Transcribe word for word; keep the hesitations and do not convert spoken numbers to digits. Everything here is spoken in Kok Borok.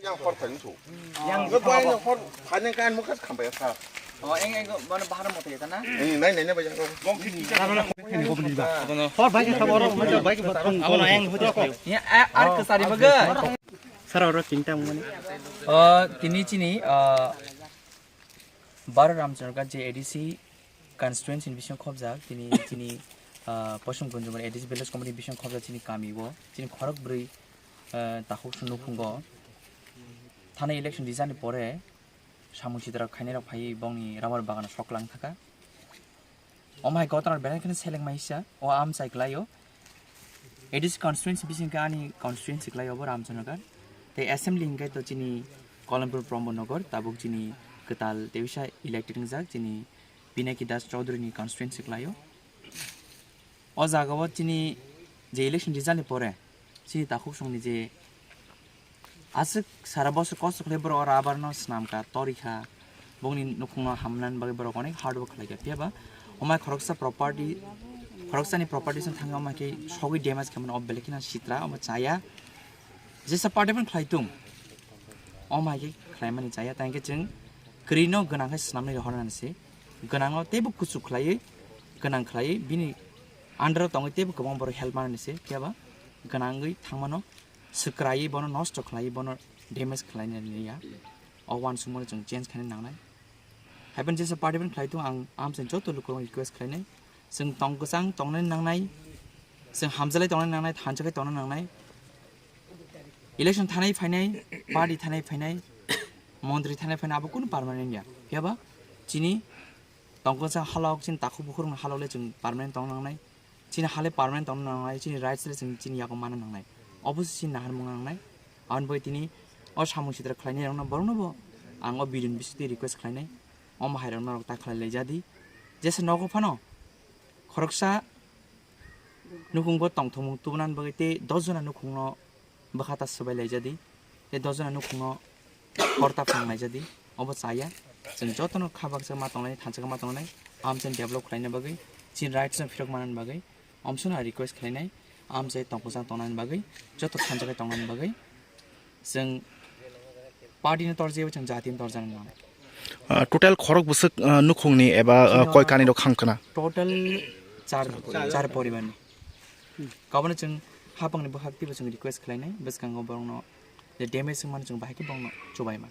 Yang hor phai nung su. Yang hor phai nung kan mukas khambai sa. Oh, eng eng bono bahar moto ya na? Ini nai nai nai bayang. Hor bai ke saboro, bai ke. Abono eng hote. Ya, ar kesari bagai. Sara oro tinta mani. Oh, tini chini, ah, Baro Ramchandra je A D C constituency ni bising khobjak, tini chini, ah, Posom Gunjungan A D C village committee bising khobjak chini kami o, chini khorok bwrwi, ah, takhuk sung nukhungo. Thana election rijani pore samung sitra khainai rok phai bongni rubber bagano soklang thaka. Omo hai gotona belai kheno seleng maisa, o amchai kwlaio. A D C constituency bising khe ani constituency kwlaio bo Ramchandragarh. Tei assembly hinkhe to chini Kolampur Brahmanagar, tabuk chini kwtal tei bisa elected wngjak chini Pinaki Das Chaudhary ni constituency kwlaio. O jaga o chini je election result ni pore chini takhuk songni je aswk sara bosor kosto khlai borok oro abar no swnam kha, tori kha, bongni nukhung no hamnani bagwi borok onek hard work khlai kha. Phiya ba omai khoroksa property, khoroksani property song thangwi omai khe sogwi damage khaimani o belai kheno sitra omo chaya. Jesa party phano khlai tung, omo hai khe khlaimani chaya, tei hwnkhe chwng kwrwino gwnang khe swnamwi rohornani se, gwnango teibo kuchuk khlaiwi, gwnang khlaiwi bini under o tongwi teibo kwbang borok help manani se, phiya ba gwnangwi thangmano swkraiwi bono nosto khlaiwi bono damage khlainani ya, o uansukmano chwng change khaina nangnai. Haiphano jesa party phano khlai tongo, ang amchai joto lukurokno request khlainai, chwng tong kwchang tongnani nangnai, chwng hamjalai tongnani nangnai, thansa khe tongna nangnai. Election thanai phainai, party thanai phainai, montri thanai phainai, abo kunu permanent ya. Phiya ba chini tong kwchang halok, chini takhuk bukhukni halok le chwng permanent tongna nangnai. Chini ha le permanent tongna nangnai, chini rights le chwng chini yago manna nangnai. Obo se chini naharmung nangnai. Aboni bagwi tini o samung sitra khlainai rokno borokno bo ang o video ni bisingtwi request khlainai. Omo hai rok norok ta khlai lai jadi. Jesa nogo phano khoroksa nukhung bo tongthokmung tubunani bagwi tei dos jona nukhungno bwkha ta swbai lai jadi. Tei dos jona nukhungno hor ta phang lai jadi. Obo chaya. Chwng jotono kha baksa ma tongnai, thansa khe ma tongnai. Amchai develop khlaina bagwi, chini rights no phirok manani bagwi. Amswkno request khlainai, amchai tongkwchang tongnani bagwi, joto thansa khe tongnani bagwi. Chwng party no torjaya, chwng jati no torjana nang. Ah, total khorok bwswk, ah, nukhungni eba, ah, koi kani rok khang khna? Total char, char poribar ni. Kabono chwng hapang ni bwkhak twibo chwng request khlainai, bwskango borokno je damage wngmani chwng bahai khe borokno chubaima.